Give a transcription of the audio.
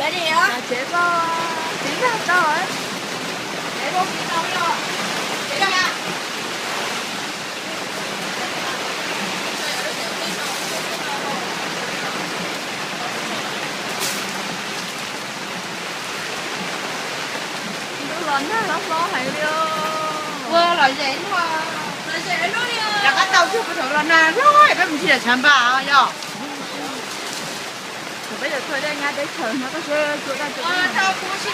Tsev ko, tsev ntag tau. Ntuj los nag los hlob heev li. Ua los ze, rov qab tau tug pes saum los nag hlob, peb mus ntsia tshav npas yog. Thaum peb tawm txog tej nyab teb chaws no koj seb tsuas daj tsuas